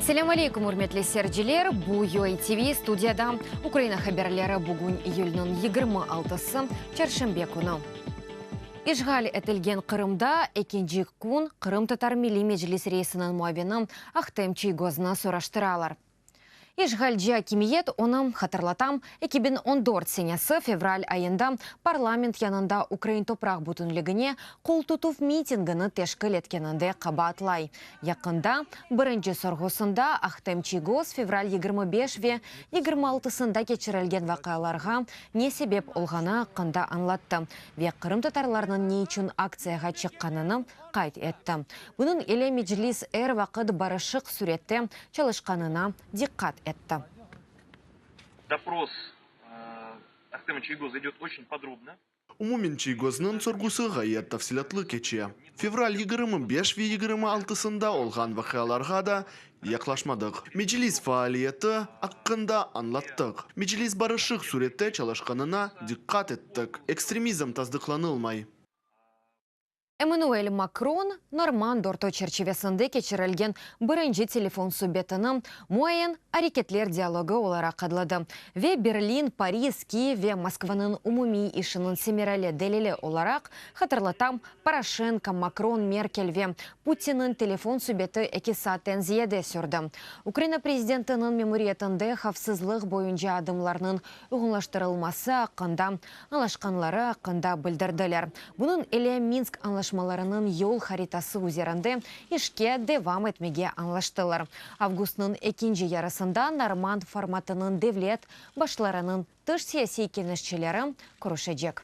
Selâm aleyküm, ürmetli seyirciler! Bu UATV studiyada Ukraina haberleri bugün iyülniñ 26-sı, çarşenbe künü. İşğal etilgen Qırımda ekinci kün Qırımtatar Milliy Meclis reisiniñ muavini Ahtem Çiygoznı soraştıralar. İşğalci akimiyet onı, hatırlatam, 2014 senesi fevral ayında parlament yanında ukrain topraq bütünligine qol tutuv mitingini teşkil etkeninde qabaatlay. Yaqında, birinci sorğusında Ahtem Çiygoz fevral 25 ve 26-sında keçirilgen vaqialarğa ne sebep olğanı aqqında añlattı ve qırımtatarlarnıñ ne içün aktsiyağa çıqqanını qayd etti. Bunıñ ile Meclis er vaqıt barışıq sürette çalışqanına diqqat etti. Doпрос Ahtem Çiygoza idöt oçen podrobno. Umumen Çiygoznıñ sorğusı ğayet tafsilâtlı keçe. Fevral 25 ve 26-sında olğan vaqialarğa da yaqlaşmadıq. Meclis faaliyeti aqqında añlattıq. Meclis barışıq sürette çalışqanına diqqat ettik. Ekstremizm tasdıqlanılmay. Emmanuel Makron, Normand dörtü çerçivesinde keçirilgen birinci telefon subetini muayyen areketler dialogı olaraq adladı ve Berlin, Paris, Kiyev ve Moskvanıñ umumiy işiniñ semereli delili olaraq hatırlatam, Poroşenko, Makron, Merkel ve Putinniñ telefon subeti eki saatten ziyade sürdi. Ukraina prezidentiniñ memuriyetinde havfsızlıq boyunca adımlarnıñ uyğunlaştırılması aqqında añlaşqanları aqqında bildirdiler. Bunıñ ile Minsk añlaşmalarınıñ yol haritası üzerinde işke devam etmege añlaştılar. Avgustnıñ ekinci yarısında Normand formatınıñ devlet başlarınıñ tış siyasiy keñeşçileri körüşecek.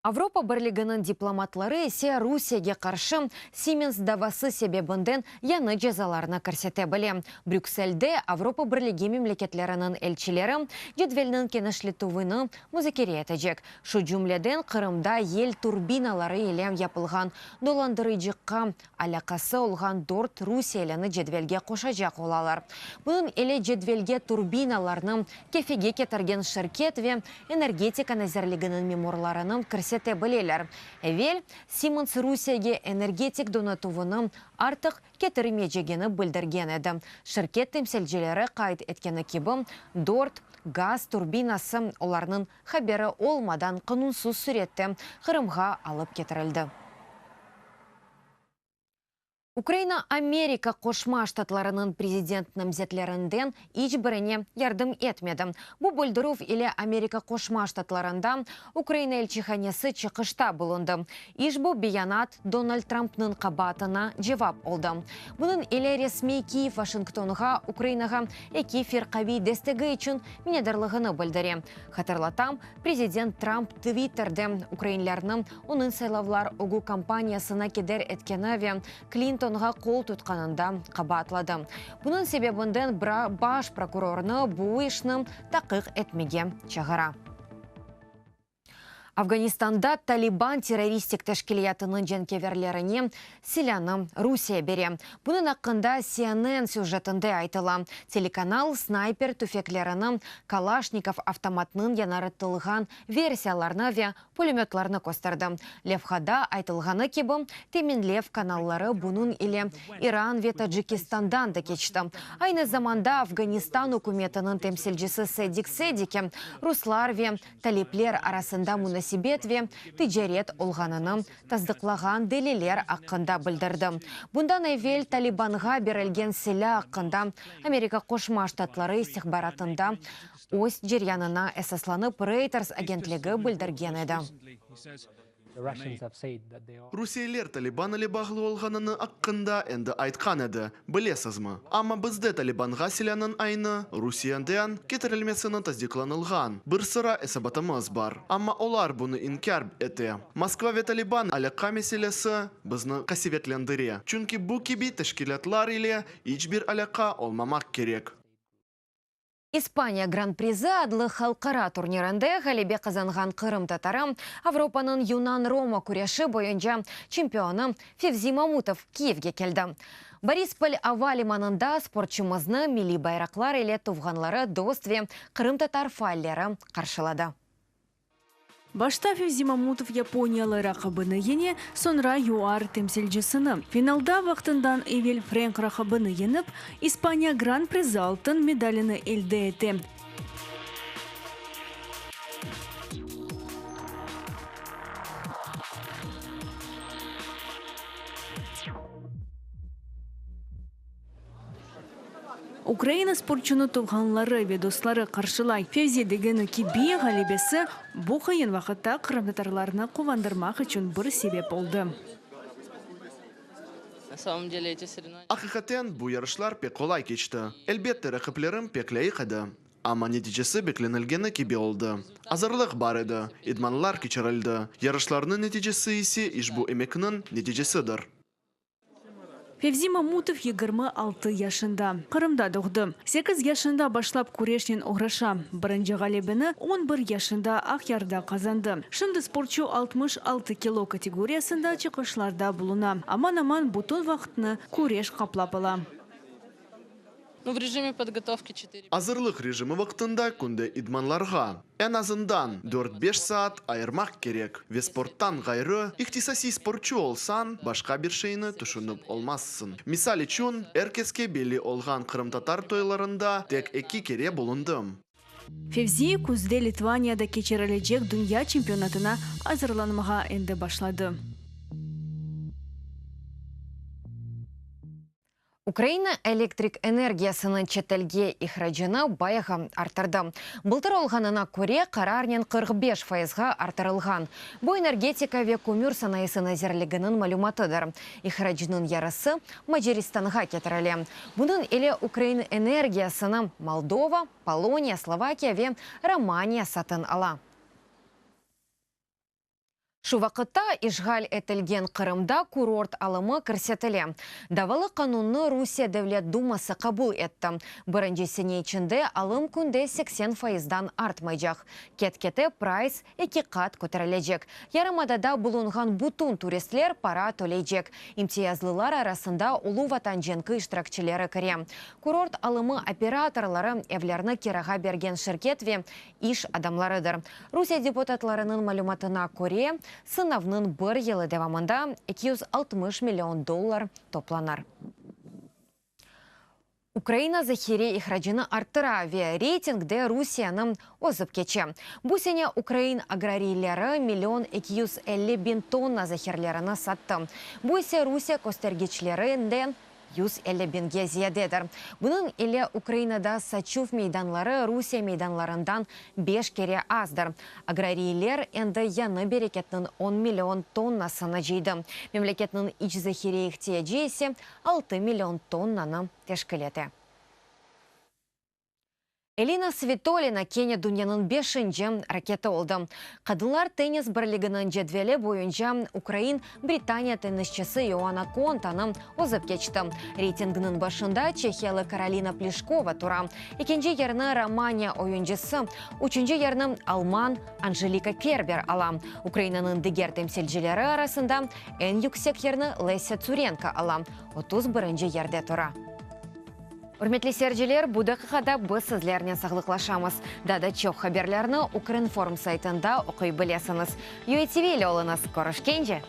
Avropa Birliginiñ diplomatları ise Rusiyege qarşı Siemens davası sebebinden yañı cezalarnı kirsete bile. Brükselde Avropa Birligi memleketleriniñ elçileri cedvelniñ kenişletüvini muzakere etecek. Şu cümleden, Qırımda yel turbinaları ile yapılğan dolandırıcıqqa alâqası olğan dört rusiyelini cedvelge qoşacaq olalar. Bunıñ ile cedvelge turbinalarnı Kefege ketirgen şirket ve Energetika nazirliginiñ memurlarını kirsete bileler. Evel, Siemens Rusiyege energetik donatuvını artıq ketirmeycegini bildirgen edi. Şirket temsilcileri qayd etkeni kibi, dört gaz turbinası olarnıñ haberi olmadan qanunsız sürette Qırımğa alıp ketirildi. Ukraina Amerika Qoşma Ştatlarınıñ prezident namzetlerinden iç birine yardım etmedi. Bu bildirüv ile Amerika Qoşma Ştatlarında Ukraina elçihanesi çıqışta bulundı. İşbu beyanat Donald Trampnıñ qabaatına cevap oldı. Bunıñ ile resmiy Kiyev Vaşingtonğa Ukrainağa eki firqaviy destegi içün minnetdarlığını bildire. Hatırlatam, Prezident Tramp Twitterde ukrainlerni onıñ saylavlar ögü kampaniyasına keder etkeni ve Klintonğa qol tutqanında qabaatladı. Bunıñ sebebinden baş prokurornı bu işni taqiq etmege çağıra. Afganistanda Taliban terroristik teşkilâtınıñ cenkeverlerine Silânı Rusiye bere. Bunıñ aqqında CNN süjetinde aytıla. Telekanal snayper tüfeklerini, Kalaşnikov avtomatınıñ yañartılğan versiyalarını ve pulemötlarnı kösterdi. Levhada aytılğanı kibi, teminlev kanalları bunıñ ile İran ve Tacikistandan da keçti. Aynı zamanda Afganistan ükümetiniñ temsilcisi Sedik Sediki ruslar ve talipler arasında munasebet ve ticaret olğanını tasdıqlağan deliller aqqında bildirdi. Bundan evel Talibanğa berilgen silâ aqqında Amerika Qoşma Ştatları istihbaratında öz ceryanına esaslanıp Reuters agentligi bildirgen edi. Rusiyeliler Taliban ile bağlı olğanını aqqında endi aytqan edi, bilesizmi? Amma bizde Talibanğa silânıñ aynı Rusiyeden ketirilmesini tasdiqlanılğan bir sıra esabatımız bar. Amma olar bunı inkâr ete. Moskva ve Taliban alâqa meselesi bizni qasevetlendire, çünki bu kibi teşkilâtlar ile iç bir alâqa olmamaq kerek. İspaniya Gran-Prizi adlı halqara turnirinde ğalebe qazanğan qırımtatarı, Avropanıñ yunan-roma küreşi boyunca çempionı Fevzi Mamutov Kiyevge keldi. Borispol ava limanında sportçumıznı milliy bayraqlar ile tuvğanları, dost ve qırımtatar faalleri qarşıladı. Başta Fevzi Mamutov yaponiyalı raqibini yeñe, soñra YUAR temsilcisini. Finalda vaqtından evel frenk raqibini yeñip, İspaniya Gran-prizi altın medalini elde ete. Ukraina sportçunı tuvğanları ve dostları qarşılay. Fevzi degeni kibi, ğalebesi bu qıyın vaqıtta qırımtatarlarnı quvandırmaq içün bir sebep oldı. Aqiqaten, bu yarışlar pek qolay keçti. Elbette, raqiplerim pek lâyıq edi. Amma neticesi beklenilgeni kibi oldı. Azırlıq bar edi, idmanlar keçirildi. Yarışlarnıñ neticesi ise işbu emekniñ neticesidir. Fevzi Mamutov 26 yaşında. Qırımda doğdı. Sekiz yaşında başlap küreşnen oğraşa. Birinci ğalebeni on bir yaşında Aqyarda qazandı. Şimdi sportçu 66 kilo kategoriyasında çıqışlarda buluna. Aman-aman bütün vaqıtnı küreş qaplap ala. Azırlıq rejimi vaqtında künde idmanlarğa, eñ azından, dört-beş saat ayırmaq kerek ve sporttan ğayrı, ihtisasiy sportçu olsañ, başqa bir şeyni tüşünip olmazsıñ. Misal içün, er keske belli olğan qırımtatar toylarında tek eki kere bulundım. Fevzi küzde Litvaniyada keçirilecek dünya çempionatına azırlanmağa endi başladı. Ukraina elektrik energiyasınıñ çetelge ihracını bayağı arttırdı. Bıltır olğanına köre, qararnen 45 fayızğa arttırılğan. Bu Energetika ve kömür sanayısı nazirliginiñ malümatıdır. İhracnıñ yarısı Macaristanğa ketirile. Bunıñ ile ukrain energiyasını Moldova, Poloniya, Slovakiya ve Romaniya satın ala. Şu vaqıtta işğal etilgen Qırımda kurort alımı kirsetile. Davalı qanunnı Rusiye Devlet Duması qabul etti. Birinci sene içinde alım künde 80 fayızdan artmaycaq. Ket-kete prays eki qat köterilecek. Yarımadada bulunğan bütün turistler para töleycek. İmtiyazlılar arasında Ulu Vatan cenki iştirakçileri kire. Kurort alımı operatorları, evlerni kirağa bergen şirket ve iş adamlarıdır. Rusiye deputatlarınıñ malümatına köre, sınavnıñ bir yılı devamında 260 million dollar toplanır. Ukraina zahire ihracını arttıra ve reytingde Rusiyeni ozıp keçe. Bu sene ukrain agrariyleri million 250 biñ tonna zahirelerini sattı. Bu ise Rusiye köstergiçlerinden 150 biñge ziyadedir. Bunıñ ile Ukrainada saçuv meydanları Rusiye meydanlarından beş kere azdır. Agrariyler endi yañı bereketniñ on million tonnasını cıydı. Memleketniñ iç zahire ihtiyacı ise altı million tonnanı teşkil ete. Elina Svitolina kene dünyanıñ beşinci raketi oldı. Qadınlar tennis birliginiñ cedveli boyunca ukrain Britaniya tennisçisi Ioana Kontanı ozıp keçti. Reytingniñ başında çehiyalı Karolina Plişkova tura. Ekinci yerni Romaniya oyuncısı, üçünci yerni alman Anjelika Kerber ala. Ukrainanıñ diger temsilcileri arasında eñ yüksek yerni Lesâ Tsurenko ala, 31-nci yerde tura. Ürmetli seyirciler, bu daqiqada biz sizlernen sağlıqlaşamız. Daa da çoq haberlerni Ukrinform saytında oquy bilesiñiz. UATV ile oluñız, körüşkence!